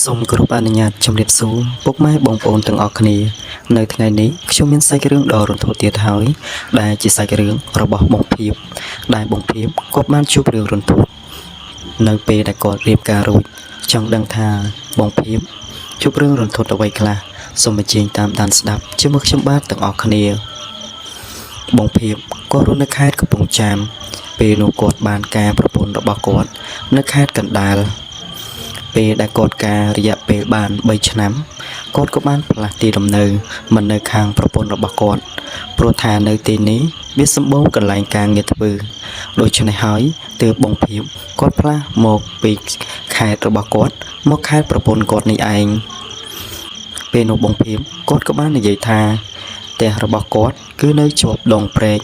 សូមគោរពអនុញ្ញាតជម្រាបសួរពុកម៉ែបងប្អូនទាំងអស់គ្នានៅថ្ងៃនេះខ្ញុំមានសាច់រឿងដ៏រន្ធត់ទៀតហើយដែលជាសាច់រឿងរបស់បងភៀបដែលបងភៀបគាត់បានជួបរឿងរន្ធត់នៅពេលដែលគាត់រៀបការរួចចង់ដឹងថាបងភៀបជួបរឿងរន្ធត់អ្វីខ្លះសូមអញ្ជើញតាមដានស្ដាប់ជាមួយខ្ញុំបាទទាំងអស់គ្នាបងភៀបគាត់រស់នៅខេត្តកំពង់ចាមពេលនោះគាត់បានការប្រពន្ធរបស់គាត់នៅខេត្តកណ្ដាល ពេលដែលគាត់ការរយៈពេលបាន3ឆ្នាំគាត់ក៏បានផ្លាស់ទីលំនៅមិននៅខាងប្រពន្ធរបស់គាត់ព្រោះថានៅទីនេះវាសម្បូរកន្លែងការងារធ្វើដូច្នេះហើយទើបបងភៀបគាត់ផ្លាស់មកពីខេត្តរបស់គាត់មកខេត្តប្រពន្ធគាត់នេះឯងពេលនោះបងភៀបគាត់ក៏បាននិយាយថាផ្ទះរបស់គាត់គឺនៅជាប់ដងព្រែក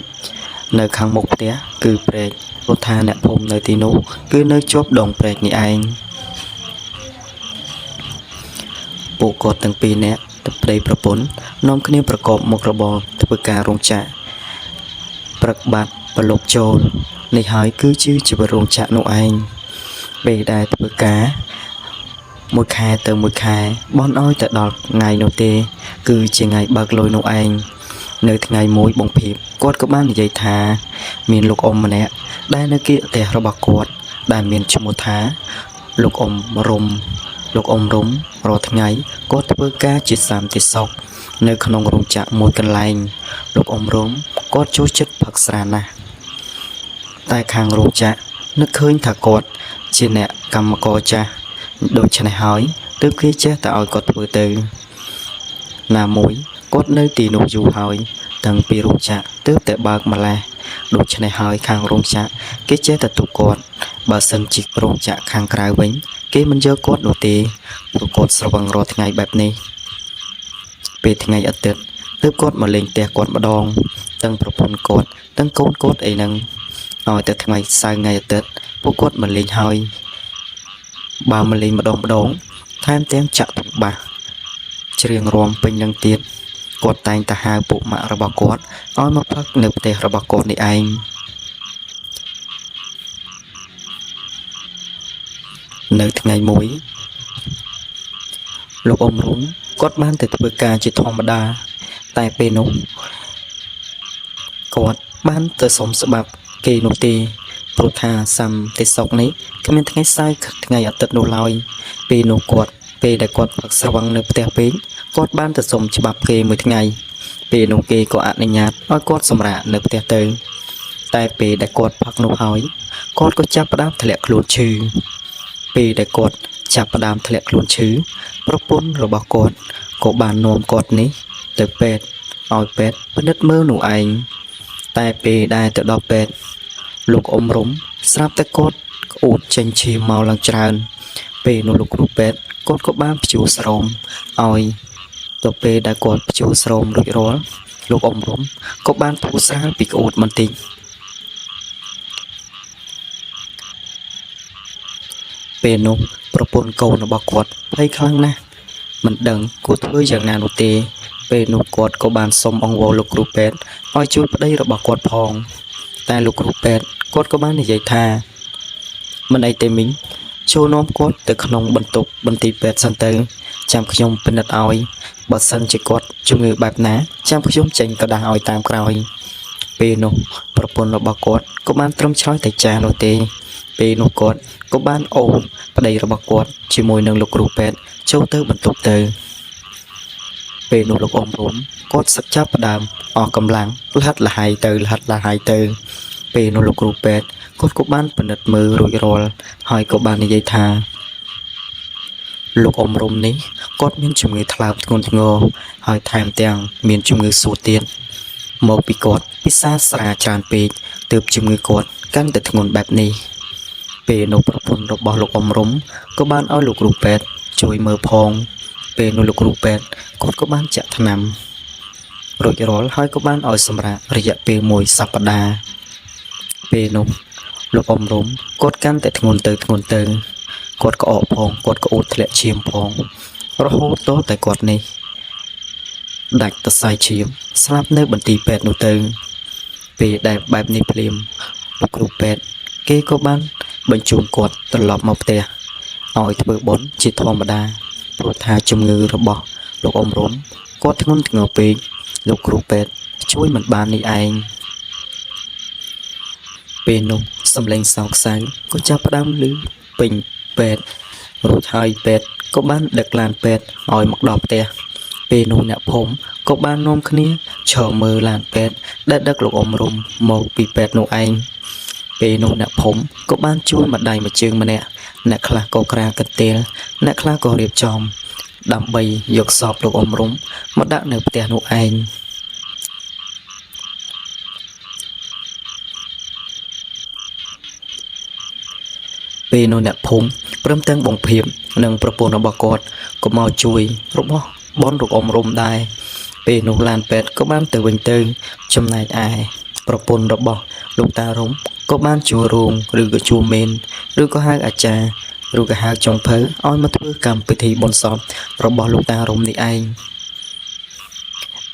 នៅខាងមុខផ្ទះគឺព្រែកព្រោះថាអ្នកភូមិនៅទីនោះគឺនៅជាប់ដងព្រែកនេះឯង ពួកគាត់ទាំងពីរនាក់ប្តីប្រពន្ធនាំគ្នាប្រកបមុខរបរធ្វើការរោងចក្រព្រឹកបាត់ប្រឡប់ចូលនេះហើយគឺជាជីវិតរោងចក្រនោះឯងពេលដែលធ្វើការមួយខែទៅមួយខែបនឲ្យតែដល់ថ្ងៃនោះទេ គឺជាថ្ងៃបើកលុយនោះឯងនៅថ្ងៃមួយបងភៀបគាត់ក៏បាននិយាយថា មានលោកអ៊ំម្នាក់ដែលនៅគៀកផ្ទះរបស់គាត់ដែលមានឈ្មោះថាលោកអ៊ំរុំលោកអ៊ំរុំរាល់ថ្ងៃគាត់ធ្វើការជាសន្តិសុខនៅក្នុងរោងចក្រមួយកន្លែងលោកអ៊ំរុំគាត់ចូលចិត្តផឹកស្រាណាស់តែខាងរោងចក្រនឹកឃើញថាគាត់ជាអ្នកកម្មករចាស់ដូច្នេះហើយទើបគេចេះតែឲ្យគាត់ធ្វើទៅណាមួយគាត់នៅទីនោះយូរហើយតាំងពីរោងចក្រទើបតែបើកម្លេះដូច្នេះហើយខាងរោងចក្រគេចេះតែទុកគាត់បើសិនជារោងចក្រខាងក្រៅវិញគេមិនយកគាត់នោះទេព្រោះគាត់ស្រវឹងរាល់ថ្ងៃបែបនេះពេលថ្ងៃអាទិត្យទើបគាត់មកលេងផ្ទះគាត់ម្ដងទាំងប្រពន្ធគាត់ទាំងកូនគាត់អីហ្នឹងឲ្យតែថ្ងៃសៅរ៍ថ្ងៃអាទិត្យពួកគាត់មកលេងហើយបើមកលេងម្ដងម្ដងថែមទាំងចាក់ទុំបាសច្រៀងរាំពេញនឹងទៀតគាត់តែងតែហៅពួកម៉ាក់របស់គាត់ឲ្យមកផឹកនៅផ្ទះរបស់គាត់នេះឯងនៅថ្ងៃមួយលោកអ៊ំរុំគាត់បានទៅធ្វើការជាធម្មតាតែពេលនោះគាត់បានទៅសុំច្បាប់គេនោះទេព្រោះថាសន្តិសុខនេះគ្មានថ្ងៃសៅរ៍ថ្ងៃអាទិត្យនោះឡើយពេលនោះគាត់ពេលដែលគាត់ផឹកស្រវឹងនៅផ្ទះពេកគាត់បានទៅសុំច្បាប់គេមួយថ្ងៃពេលនោះគេក៏អនុញ្ញាតឲ្យគាត់សម្រាកនៅផ្ទះទៅតែពេលដែលគាត់ផឹកនោះហើយគាត់ក៏ចាប់ផ្ដើមធ្លាក់ខ្លួនឈឺពេលដែលគាត់ចាប់ផ្ដើមធ្លាក់ខ្លួនឈឺប្រពន្ធរបស់គាត់ក៏បាននាំគាត់នេះទៅពេទ្យឲ្យពេទ្យពិនិត្យមើលនោះឯងតែពេលដែលទៅដល់ពេទ្យលោកអ៊ំរុំស្រាប់តែគាត់ក្អួតចេញឈាមមកឡើងច្រើនពេលនោះលោកគ្រូពេទ្យគាត់ក៏បានព្យួរស្រោមឲ្យទៅពេលដែលគាត់ព្យួរស្រោមរួចរាល់លោកអ៊ំរុំក៏បានធូរស្រាលពីក្អួតបន្តិចពេលនោះប្រពន្ធកូនរបស់គាត់ភ័យខ្លាំងណាស់មិនដឹងគួរធ្វើយ៉ាងណានោះទេពេលនោះគាត់ក៏បានសុំអង្វរលោកគ្រូពេទ្យឲ្យជួយប្តីរបស់គាត់ផងតែលោកគ្រូពេទ្យគាត់ក៏បាននិយាយថាមិនអីទេមីងចូលនាំគាត់ទៅក្នុងបន្ទប់មន្ទីរពេទ្យសិនទៅចាំខ្ញុំពិនិត្យឲ្យបើសិនជាគាត់ជំងឺបែបណាចាំខ្ញុំចេញក្រដាសឲ្យតាមក្រោយពេលនោះប្រពន្ធរបស់គាត់ក៏បានត្រឹមឆ្លើយតែចាស់នោះទេពេលនោះគាត់ក៏បានអូសប្តីរបស់គាត់ជាមួយនឹងលោកគ្រូពេទ្យចូលទៅបន្ទប់ទៅពេលនោះលោកអ៊ំរុំគាត់សឹកចាប់ផ្ដើមអស់កម្លាំងលហិតលហៃទៅលហិតលហៃទៅពេលនោះលោកគ្រូពេទ្យគាត់ក៏បានពិនិត្យមើលរួចរាល់ហើយក៏បាននិយាយថាលោកអ៊ំរុំនេះគាត់មានជំងឺថ្លើមធ្ងន់ធ្ងរហើយថែមទាំងមានជំងឺសួតទៀតមកពីគាត់ពិសាស្រាច្រើនពេកទើបជំងឺគាត់កាន់តែធ្ងន់បែបនេះពេលនោះប្រពន្ធរបស់លោកអ៊ំរុំក៏បានឲ្យលោកគ្រូពេទ្យជួយមើលផងពេលនោះលោកគ្រូពេទ្យគាត់ក៏បានចាក់ថ្នាំរួចរាល់ហើយក៏បានឲ្យសម្រាករយៈពេលមួយសប្តាហ៍ពេលនោះលោកអ៊ំរុំគាត់កាន់តែធ្ងន់ទៅធ្ងន់ទៅគាត់ក្អកផងគាត់ក្អួតធ្លាក់ឈាមផងរហូតទាល់តែគាត់នេះដាច់សរសៃឈាមស្លាប់នៅមន្ទីរពេទ្យនោះទៅពេលដែលបែបនេះភ្លាមលោកគ្រូពេទ្យគេក៏បានបញ្ជូនគាត់ត្រឡប់មកផ្ទះ ឲ្យធ្វើបុណ្យជាធម្មតាព្រោះថាជំងឺរបស់លោកអ៊ំរុំគាត់ធ្ងន់ធ្ងរពេកលោកគ្រូពេទ្យជួយមិនបាននេះឯងពេលនោះសំឡេងសោកសៅក៏ចាប់ផ្ដើមឮពេញពេទ្យរួចហើយពេទ្យក៏បានដឹកឡានពេទ្យឲ្យមកដល់ផ្ទះពេលនោះអ្នកភូមិក៏បាននាំគ្នាឈរមើលឡានពេទ្យដែលដឹកលោកអ៊ំរុំមកពីពេទ្យនោះឯង ពេលនោះអ្នកភូមិក៏បានជួយម្ដាយមួយជើងម្នាក់អ្នកខ្លះក៏ក្រាលកន្ទេលអ្នកខ្លះក៏រៀបចំដើម្បីយកសពលោកអ៊ំរុំមកដាក់នៅផ្ទះនោះឯងពេលនោះអ្នកភូមិព្រមទាំងបងភៀបនិងប្រពន្ធរបស់គាត់ក៏មកជួយរបស់បនលោកអ៊ំរុំដែរពេលនោះឡានពេទ្យក៏បានទៅវិញទៅចំណែកឯប្រពន្ធរបស់លោកតារុំក៏បានជួលរោងឬក៏ជួលមេនឬក៏ហៅអាចារ្យឬក៏ហៅចុងភៅឲ្យមកធ្វើកម្មពិធីបុណ្យសពរបស់លោកតារុំនេះឯង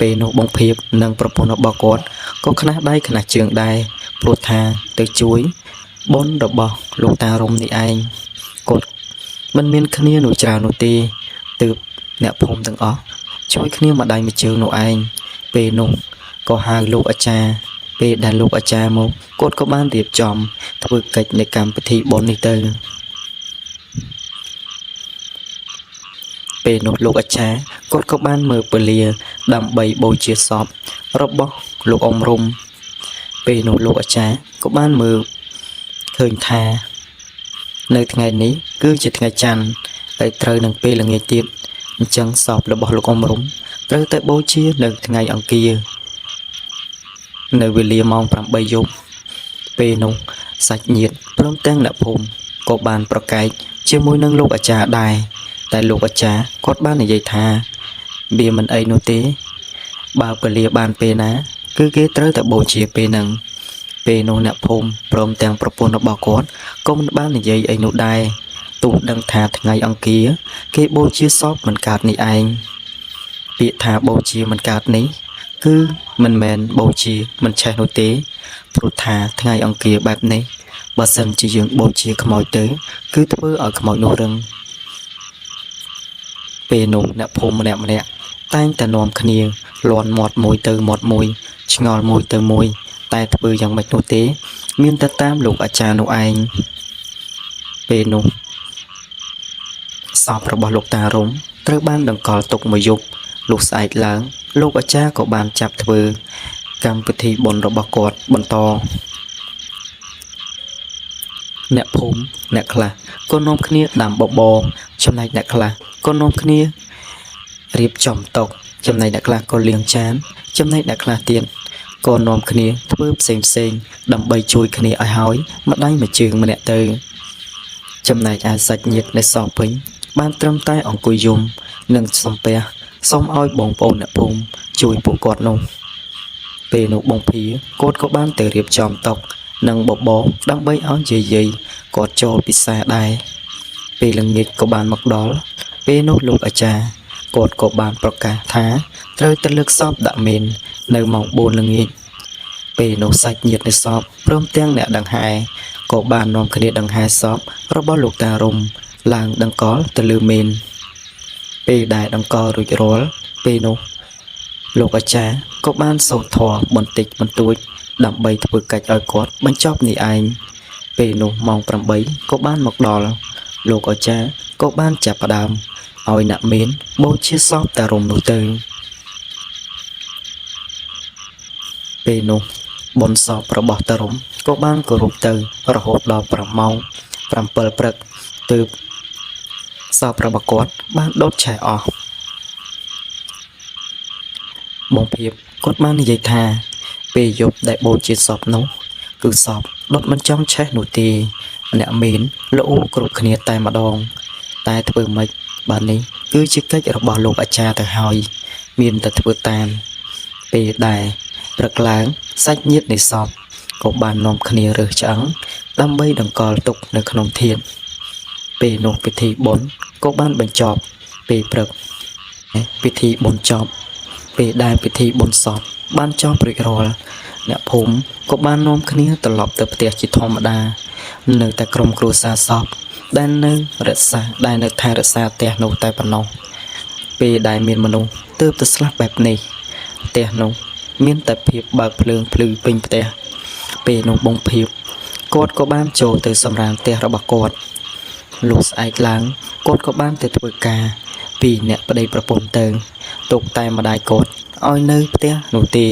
ពេលនោះបងភៀបនិងប្រពន្ធរបស់គាត់ក៏ខ្នះដៃខ្នះជើងដែរព្រោះថាទៅជួយបុណ្យរបស់លោកតារុំនេះឯងគាត់មិនមានគ្នានោះច្រើននោះទេទើបអ្នកភូមិទាំងអស់ជួយគ្នាម្ដាយមួយជើងនោះឯងពេលនោះក៏ហៅលោកអាចារ្យពេលដែលលោកអាចារ្យមកគាត់ក៏បានរៀបចំធ្វើកិច្ចនៃកម្មពិធីបុណ្យនេះទៅពេលនោះលោកអាចារ្យគាត់ក៏បានមើលពលាដើម្បីបូជាសពរបស់លោកអ៊ំរុំពេលនោះលោកអាចារ្យក៏បានមើលឃើញថានៅថ្ងៃនេះគឺជាថ្ងៃច័ន្ទហើយត្រូវនឹងពេលល្ងាចទៀតអញ្ចឹងសពរបស់លោកអ៊ំរុំត្រូវតែបូជានៅថ្ងៃអង្គារនៅវេលាម៉ោង8យប់ពេលនោះសាច់ញាតិព្រមទាំងអ្នកភូមិក៏បានប្រកែកជាមួយនឹងលោកអាចារ្យដែរតែលោកអាចារ្យគាត់បាននិយាយថាវាមិនអីនោះទេបើពលាបានពេលណាគឺគេត្រូវតែបូជាពេលហ្នឹងពេលនោះអ្នកភូមិព្រមទាំងប្រពន្ធរបស់គាត់ក៏មិនបាននិយាយអីនោះដែរទោះដឹងថាថ្ងៃអង្គារគេបូជាសពមិនកើតនេះឯងពាក្យថាបូជាមិនកើតនេះគឺមិនមែនបូជាមិនឆេះនោះទេព្រោះថាថ្ងៃអង្គារបែបនេះបើសិនជាយើងបូជាខ្មោចទៅគឺធ្វើឲ្យខ្មោចនោះរឹងពេលនោះអ្នកភូមិម្នាក់ៗតែងតែនាំគ្នាលាន់មាត់មួយទៅមាត់មួយឆ្ងល់មួយទៅមួយតែធ្វើយ៉ាងម៉េចនោះទេមានតែតាមលោកអាចារ្យនោះឯងពេលនោះសពរបស់លោកតារុំត្រូវបានដង្កល់ទុកមួយយប់លុះស្អែកឡើងលោកអាចារ្យក៏បានចាប់ធ្វើកម្មពិធីបុណ្យរបស់គាត់បន្តអ្នកភូមិអ្នកខ្លះក៏នាំគ្នាដាំបបរចំណែកអ្នកខ្លះក៏នាំគ្នារៀបចំតុចំណែកអ្នកខ្លះក៏លាងចានចំណែកអ្នកខ្លះទៀតក៏នាំគ្នាធ្វើផ្សេងផ្សេងដើម្បីជួយគ្នាឲ្យហើយម្ដាយមួយជើងម្នាក់ទៅចំណែកឯសាច់ញាតិនៅសល់វិញបានត្រឹមតែអង្គុយយំនិងសំពះសូមឲ្យបងប្អូនអ្នកភូមិជួយពួកគាត់នោះពេលនោះបងភីគាត់ក៏បានទៅរៀបចំតុនិងបបរដើម្បីឲ្យយាយយាយគាត់ចូលពិសាដែរពេលល្ងាចក៏បានមកដល់ពេលនោះលោកអាចារ្យគាត់ក៏បានប្រកាសថាត្រូវទៅលើកសពដាក់មេននៅម៉ោង4ល្ងាចពេលនោះសាច់ញាតិនៃសពព្រមទាំងអ្នកដង្ហែក៏បាននាំគ្នាដង្ហែសពរបស់លោកតារុំឡើងដង្កល់ទៅលើមេនពេលដែលដង្កល់រួចរាល់ពេលនោះលោកអាចារ្យក៏បានសូត្រធម៌បន្តិចបន្តួចដើម្បីធ្វើកិច្ចឲ្យគាត់បញ្ចប់នេះឯងពេលនោះម៉ោង8ក៏បានមកដល់លោកអាចារ្យក៏បានចាប់ផ្ដើមឲ្យអ្នកមេនបូជាសពតារុំនោះទៅពេលនោះបុណ្យសពរបស់តារុំក៏បានគោរពទៅរហូតដល់5ម៉ោង7ព្រឹកទើបសពរបស់គាត់បានដុតឆេះអស់បងភៀបគាត់បាននិយាយថាពេលយប់ដែលបូជាសពនោះគឺសពដុតមិនចង់ឆេះនោះទេអ្នកមានល្អូគ្រប់គ្នាតែម្ដងតែធ្វើម៉េចបាទនេះគឺជាកិច្ចរបស់លោកអាចារ្យទៅហើយមានតែធ្វើតាមពេលដែលព្រឹកឡើងសាច់ញាតិនៃសពក៏បាននាំគ្នារើសឆ្អឹងដើម្បីដង្កល់ទុកនៅក្នុងធាតុពេលនោះពិធីបុណ្យក៏បានបញ្ចប់ពេលព្រឹកពិធីបុណ្យចប់ពេលដែលពិធីបុណ្យសពបានចប់រួចរាល់អ្នកភូមិក៏បាននាំគ្នាត្រឡប់ទៅផ្ទះជាធម្មតានៅតែក្រុមគ្រួសារសព ដែលនៅរក្សាដែលនៅថែរក្សាផ្ទះនោះតែប៉ុណ្ណោះពេលដែលមានមនុស្សទើបទៅស្លាប់បែបនេះផ្ទះនោះមានតែភាពបើកភ្លើងភ្លឺពេញផ្ទះពេលនោះបងភាពគាត់ក៏បានចូលទៅសម្រានផ្ទះរបស់គាត់លុះស្អែកឡើងគាត់ក៏បានទៅធ្វើការពីអ្នកប្តីប្រពន្ធទៅទុកតែម្ដាយគាត់ឲ្យនៅផ្ទះនោះទេ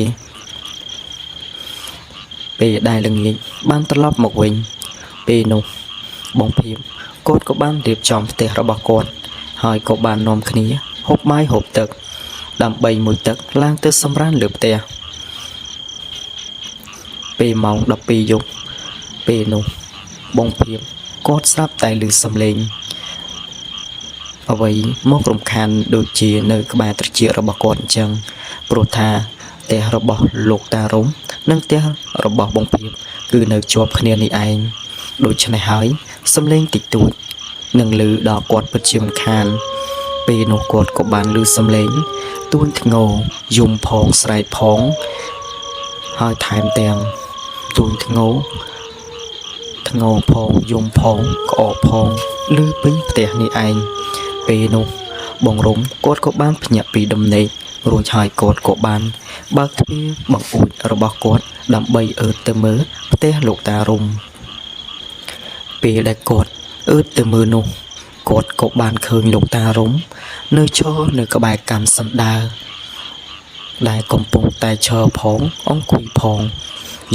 ពេលដែលល្ងាចបានត្រឡប់មកវិញពេលនោះបងភាពគាត់ក៏បានរៀបចំផ្ទះរបស់គាត់ហើយក៏បាននាំគ្នាហូបបាយហូបទឹកដើម្បីមួយទឹកឡើងទៅសម្រានលើផ្ទះពេលម៉ោង12យប់ពេលនោះបងភាពគាត់ស្រាប់តែឮសំឡេងអ្វីមករំខានដូចជានៅក្បែរត្រចៀករបស់គាត់អញ្ចឹងព្រោះថាផ្ទះរបស់លោកតារុំនិងផ្ទះរបស់បងភាពគឺនៅជាប់គ្នានេះឯងដូច្នេះហើយសំឡេងតិចតួចនឹងឮដល់គាត់ពិតជាមិនខានពេលនោះគាត់ក៏បានឮសំឡេងទួញធ្ងរយំផងស្រែកផងហើយថែមទាំងទួញធ្ងរធ្ងរផងយំផងក្អកផងឮពេញផ្ទះនេះឯងពេលនោះបងរុំគាត់ក៏បានភ្ញាក់ពីដំណេករួចហើយគាត់ក៏បានបើកទ្វារបង្អួចរបស់គាត់ដើម្បីអើតទៅមើលផ្ទះលោកតារុំពេលដែលគាត់អើតទៅមើលនោះគាត់ក៏បានឃើញលោកតារុំនៅឈរនៅក្បែរកាំសណ្ដើដែលកំពុងតែឈរផងអង្គុយផង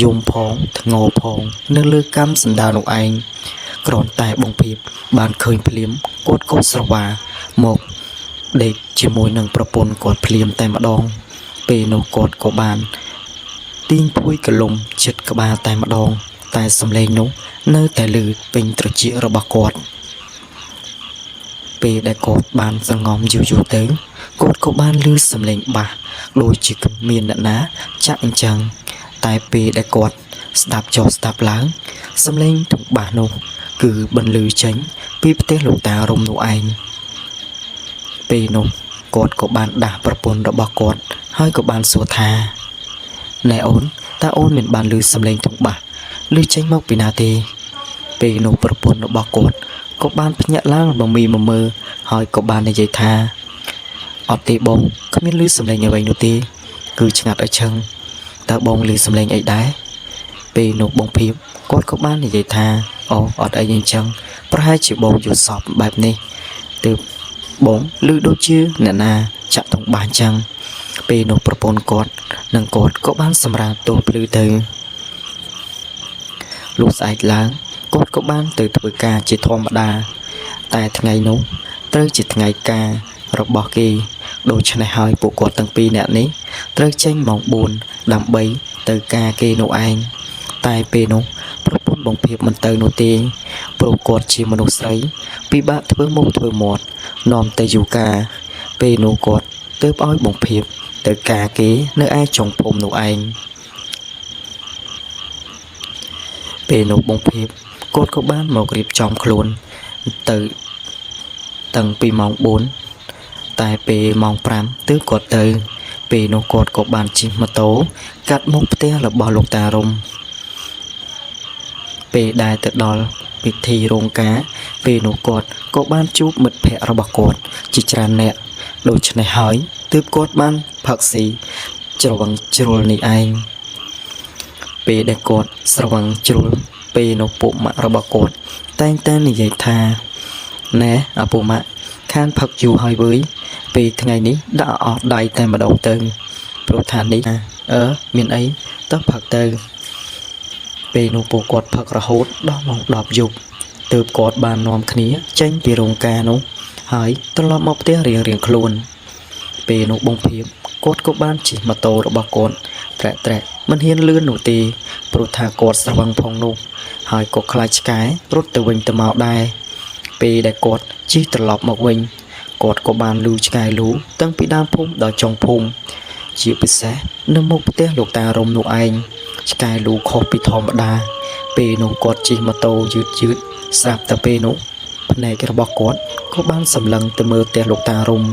យំផងធ្ងរផងនៅលើកាំសណ្ដើនោះឯងគ្រាន់តែបងភាពបានឃើញភ្លាមគាត់ក៏ស្រវាមកដេកជាមួយនឹងប្រពន្ធគាត់ភ្លាមតែម្ដងពេលនោះគាត់ក៏បានទាញភួយកលុំចិត្តក្បាលតែម្ដងតែសំឡេងនោះនៅតែឮពេញត្រចៀករបស់គាត់ពេលដែលគាត់បានសង្ងំយូរៗទៅគាត់ក៏បានឮសំឡេងបាសដូចជាគ្មានអ្នកណាចាក់អញ្ចឹងតែពេលដែលគាត់ស្ដាប់ចុះស្ដាប់ឡើងសំឡេងទុំបាសនោះគឺបន្លឺចេញពីផ្ទះលោកតារុំនោះឯងពេលនោះគាត់ក៏បានដាស់ប្រពន្ធរបស់គាត់ហើយក៏បានសួរថាណែអូនតើអូនមានបានឮសំឡេងទុំបាសឮចេញមកពីណាទេពេលនោះប្រពន្ធរបស់គាត់ក៏បានភ្ញាក់ឡើងមមីមមើហើយក៏បាននិយាយថាអត់ទេបងគ្មានឮសំឡេងអ្វីនោះទេគឺឆ្ងាត់ឲ្យឈឹងតើបងឮសំឡេងអីដែរពេលនោះបងភាពគាត់ក៏បាននិយាយថាអូអត់អីអញ្ចឹងប្រហែលជាបងយល់សពបែបនេះទើបបងឮដូចជាអ្នកណាចាក់ទងបាសអញ្ចឹងពេលនោះប្រពន្ធគាត់និងគាត់ក៏បានសម្រាលទោសភ្លឺទៅលុះស្អែកឡើងគាត់ក៏បានទៅធ្វើការជាធម្មតាតែថ្ងៃនោះត្រូវជាថ្ងៃការរបស់គេដូច្នេះហើយពួកគាត់ទាំងពីរនាក់នេះត្រូវចេញម៉ោង4ដើម្បីទៅការគេនោះឯងតែពេលនោះប្រពន្ធបងភាពមិនទៅនោះទេព្រោះគាត់ជាមនុស្សស្រីពិបាកធ្វើមុខធ្វើមាត់នាំតែយូរការពេលនោះគាត់ទើបឲ្យបងភាពទៅការគេនៅឯចុងភូមិនោះឯងពេលនោះបងភាពគាត់ក៏បានមករៀបចំខ្លួនទៅតាំងពីម៉ោង4តែពេលម៉ោង5ទើបគាត់ទៅពេលនោះគាត់ក៏បានជិះម៉ូតូកាត់មុខផ្ទះរបស់លោកតារុំពេលដែលទៅដល់ពិធីរោងការពេលនោះគាត់ក៏បានជួបមិត្តភ័ក្តិរបស់គាត់ជាច្រើនអ្នកដូច្នេះហើយទើបគាត់បានផឹកស៊ីច្រវឹងជ្រុលនេះឯងពេលដែលគាត់ស្រវឹងជ្រុលពេលនោះពួកម៉ាក់របស់គាត់តែងតែនិយាយថាណែឪពុកម៉ាក់ខានផឹកយូរហើយវើយពេលថ្ងៃនេះដាក់អស់ដៃតែម្ដងទៅព្រោះថានេះអឺមានអីតោះផឹកទៅពេលនោះពួកគាត់ផឹករហូតដល់ម៉ោង10យប់ទើបគាត់បាននាំគ្នាចេញពីរោងការនោះហើយត្រឡប់មកផ្ទះរៀងៗខ្លួនពេលនោះបងភាពគាត់ក៏បានជិះម៉ូតូរបស់គាត់ត្រាក់ត្រាក់មិនហ៊ានលឿននោះទេព្រោះថាគាត់ស្រវឹងផងនោះហើយក៏ខ្លាចឆ្កែរត់ទៅវិញទៅមកដែរពេលដែលគាត់ជិះត្រឡប់មកវិញគាត់ក៏បានលឺឆ្កែលូតាំងពីដើមភូមិដល់ចុងភូមិជាពិសេសនៅមុខផ្ទះលោកតារុំនោះឯងឆ្កែលូខុសពីធម្មតាពេលនោះគាត់ជិះម៉ូតូយឺតយឺតស្រាប់តែពេលនោះភ្នែករបស់គាត់ក៏បានសម្លឹងទៅមើលផ្ទះលោកតារុំ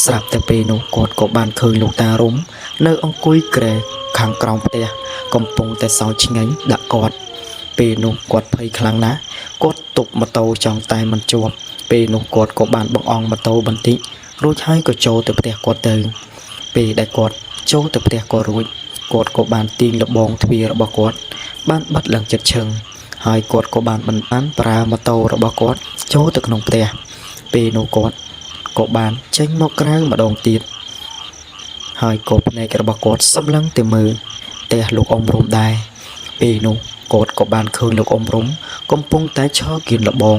ស្រាប់តែពេលនោះគាត់ក៏បានឃើញលោកតារុំនៅអង្គុយគ្រែខាងក្រោមផ្ទះកំពុងតែសោយឆ្ងាញ់ដាក់គាត់ ពេលនោះគាត់ភ័យខ្លាំងណាស់គាត់ទប់ម៉ូតូចង់តែមិនជាប់ពេលនោះគាត់ក៏បានបង្អង់ម៉ូតូបន្តិចរួចហើយក៏ចូលទៅផ្ទះគាត់ទៅពេលដែលគាត់ចូលទៅផ្ទះគាត់រួចគាត់ក៏បានទាញលបងទ្វាររបស់គាត់បានបិទឡើងចិត្តឈឹងហើយគាត់ក៏បានមិនបានប្រើម៉ូតូរបស់គាត់ចូលទៅក្នុងផ្ទះពេលនោះគាត់ក៏បានចេញមកក្រៅម្ដងទៀតហើយក៏ភ្នែករបស់គាត់សម្លឹងទៅមើលផ្ទះលោកអ៊ំរុំដែរពេលនោះគាត់ក៏បានឃើញលោកអ៊ំរុំកំពុងតែឈរគៀនលបង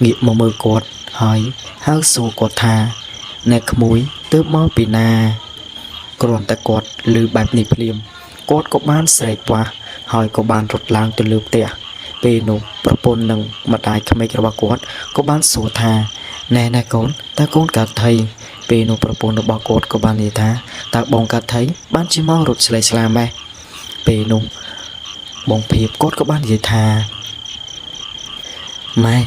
ងាកមកមើលគាត់ហើយហៅសួរគាត់ថាណែក្មួយទើបមកពីណាគ្រាន់តែគាត់ឮបែបនេះភ្លាមគាត់ក៏បានស្រែកវាស់ហើយក៏បានរត់ឡើងទៅលើផ្ទះពេលនោះប្រពន្ធនិងម្ដាយក្មេករបស់គាត់ក៏បានសួរថាណែណែកូនតើកូនកើតថៃពេលនោះប្រពន្ធរបស់គាត់ក៏បាននិយាយថាតើបងកើតថៃបានជាមករត់ឆ្លេឆ្លាម៉េះពេលនោះបងភៀបគាត់ក៏បាននិយាយថាម៉ែ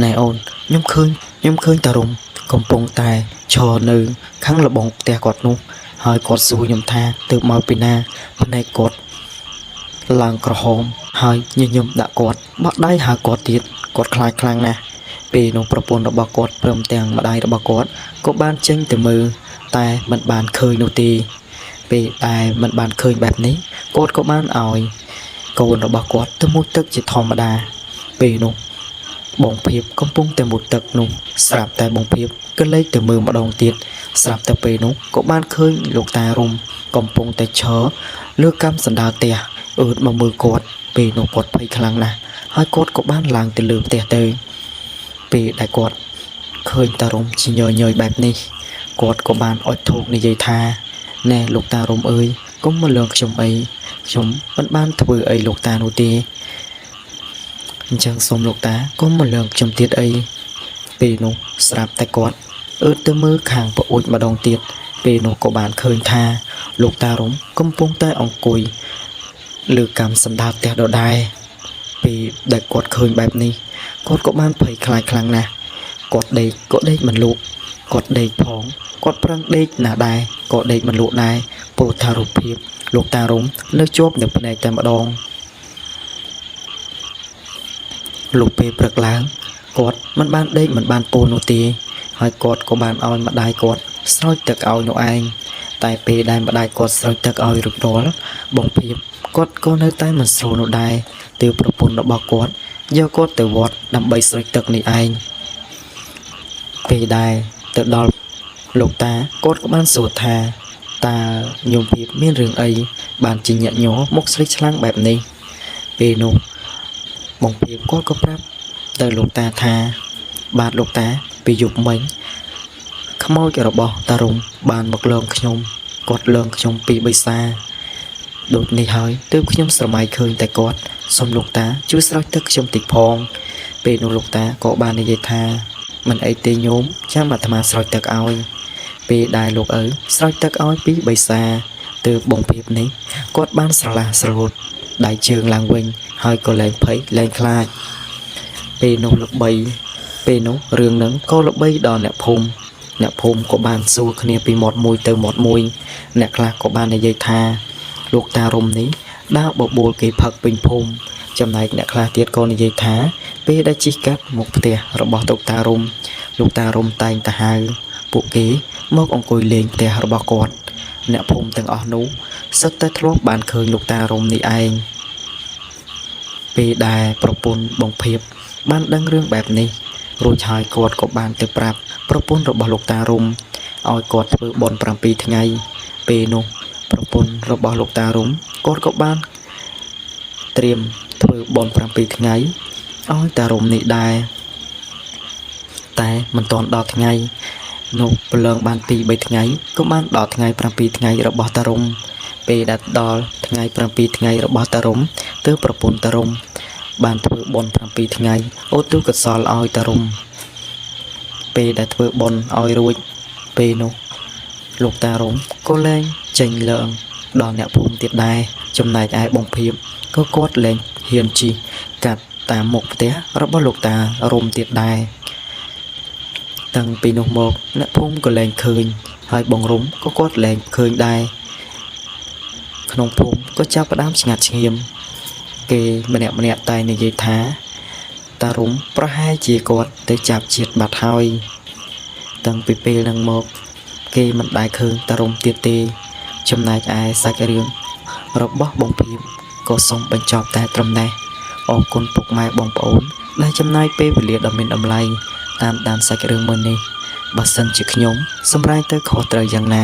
ណែអូនខ្ញុំឃើញខ្ញុំឃើញតារុំកំពុងតែឈរនៅខាងលបងផ្ទះគាត់នោះហើយគាត់សួរខ្ញុំថាទើបមកពីណាភ្នែកគាត់ឡើងក្រហមហើយញញឹមដាក់គាត់បក់ដៃហៅគាត់ទៀតគាត់ខ្លាចខ្លាំងណាស់ពេលនោះប្រពន្ធរបស់គាត់ព្រមទាំងម្ដាយរបស់គាត់ក៏បានចេញទៅមើលតែមិនបានឃើញនោះទេពេលតែមិនបានឃើញបែបនេះគាត់ក៏បានឲ្យកូនរបស់គាត់ទៅមុជទឹកជាធម្មតាពេលនោះបងភៀបកំពុងតែមុជទឹកនោះស្រាប់តែបងភៀបក៏លេចទៅមើលម្ដងទៀតស្រាប់តែពេលនោះក៏បានឃើញលោកតារុំកំពុងតែឈរលើកាំសណ្ដារផ្ទះអឺតមកមើលគាត់ពេលនោះគាត់ភ័យខ្លាំងណាស់ហើយគាត់ក៏បានឡើងទៅលើផ្ទះទៅពេលដែលគាត់ឃើញតារុំជាញយៗបែបនេះគាត់ក៏បានអុជធូបនិយាយថាណែលោកតារុំអើយកុំមកលើងខ្ញុំអីខ្ញុំមិនបានធ្វើអីលោកតានោះទេអញ្ចឹងសូមលោកតាកុំមកលើងខ្ញុំទៀតអីពេលនោះស្រាប់តែគាត់អើតទៅមើលខាងប្អូចម្ដងទៀតពេលនោះក៏បានឃើញថាលោកតារុំកំពុងតែអង្គុយលើកម្មសម្ដារផ្ទះដដែលពេលដែលគាត់ឃើញបែបនេះគាត់ក៏បានភ័យខ្លាចខ្លាំងណាស់គាត់ដេកក៏ដេកមិនលក់គាត់ដេកផងគាត់ប្រឹងដេកណាស់ដែរក៏ដេកមិនលក់ដែរព្រោះថារូបភាពលោកតារុំនៅជាប់នៅភ្នែកតែម្ដងលុះពេលព្រឹកឡើងគាត់មិនបានដេកមិនបានពោលនោះទេហើយគាត់ក៏បានឲ្យម្ដាយគាត់ស្រោចទឹកឲ្យនោះឯងតែពេលដែលម្ដាយគាត់ស្រោចទឹកឲ្យរួចរាល់បងភៀបគាត់ក៏នៅតែមិនស្រួលនោះដែរទើបប្រពន្ធរបស់គាត់យកគាត់ទៅវត្តដើម្បីស្រោចទឹកនេះឯងពេលដែលទៅដល់លោកតាគាត់ក៏បានសួរថាតើញោមភៀបមានរឿងអីបានជាញាក់ញ័រមកស្រេកឆ្លាំងបែបនេះពេលនោះបងភៀបគាត់ក៏ប្រាប់ទៅលោកតាថាបាទលោកតាពីយប់មិញខ្មោចរបស់តារុំបានមកលងខ្ញុំគាត់លងខ្ញុំពីរបីសាដូចនេះហើយទើបខ្ញុំស្រមៃឃើញតែគាត់សូមលោកតាជួយស្រោចទឹកខ្ញុំតិចផងពេលនោះលោកតាក៏បាននិយាយថាមិនអីទេញោមចាំអាត្មាស្រោចទឹកឲ្យពេលដែលលោកឪស្រោចទឹកឲ្យពីរបីសាទើបបងភៀបនេះគាត់បានស្រឡះស្រលូតដៃជើងឡើងវិញហើយក៏លែងភ័យលែងខ្លាចពេលនោះល្បីពេលនោះរឿងហ្នឹងក៏ល្បីដល់អ្នកភូមិអ្នកភូមិក៏បានសួរគ្នាពីមាត់មួយទៅមាត់មួយអ្នកខ្លះក៏បាននិយាយថាលោកតារុំនេះដើរបបួលគេផឹកពេញភូមិចំណែកអ្នកខ្លះទៀតក៏និយាយថាពេលដែលជិះកាត់មកផ្ទះរបស់លោកតារុំលោកតារុំតែងតែហៅពួកគេមកអង្គុយលេងផ្ទះរបស់គាត់អ្នកភូមិទាំងអស់នោះសុទ្ធតែធ្លាប់បានឃើញលោកតារុំនេះឯងពេលដែលប្រពន្ធបងភៀបបានដឹងរឿងបែបនេះរួចហើយគាត់ក៏បានទៅប្រាប់ប្រពន្ធរបស់លោកតារុំឲ្យគាត់ធ្វើបុណ្យ7ថ្ងៃពេលនោះប្រពន្ធរបស់លោកតារុំគាត់ក៏បានត្រៀមធ្វើបុណ្យ7ថ្ងៃឲ្យតារុំនេះដែរតែមិនទាន់ដល់ថ្ងៃនោះប្រឡងបាន2 3ថ្ងៃក៏បានដល់ថ្ងៃ7ថ្ងៃរបស់តារុំពេលដែលដល់ថ្ងៃ7ថ្ងៃរបស់តារុំទើបប្រពន្ធតារុំបានធ្វើបុណ្យ7ថ្ងៃឧទ្ទិសកុសលឲ្យតារុំពេលដែលធ្វើបុណ្យឲ្យរួចពេលនោះលោកតារុំក៏លែងចេញឡើងដល់អ្នកភូមិទៀតដែរចំណែកឯបងភៀបក៏គាត់លែងហ៊ានជិះកាត់តាមមុខផ្ទះរបស់លោកតារុំទៀតដែរតាំងពីនោះមកអ្នកភូមិក៏លែងឃើញហើយបងរុំក៏គាត់លែងឃើញដែរក្នុងភូមិក៏ចាប់ផ្ដើមឆ្ងាត់ឆ្ងៀម គេម្នាក់ៗតែនិយាយថា តារុំប្រហែលជាគាត់ទៅចាប់ជាតិបាត់ហើយ តាំងពីពេលហ្នឹងមក គេមិនដែលឃើញតារុំទៀតទេ ចំណែកឯសាច់រឿងរបស់បងភៀបក៏សូមបញ្ចប់តែត្រឹមនេះអរគុណពុកម៉ែបងប្អូន ដែលចំណាយពេលវេលាដ៏មានតម្លៃតាមដានសាច់រឿងមួយនេះបើសិនជាខ្ញុំសម្រែកទៅខុសត្រូវយ៉ាងណា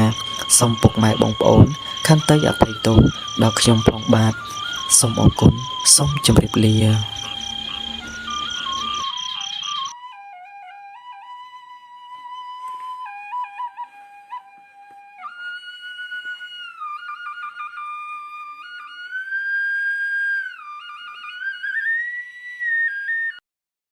សូមពុកម៉ែបងប្អូនខន្តីអភ័យទោសដល់ខ្ញុំផងបាទសូមអរគុណសូមជម្រាបលា។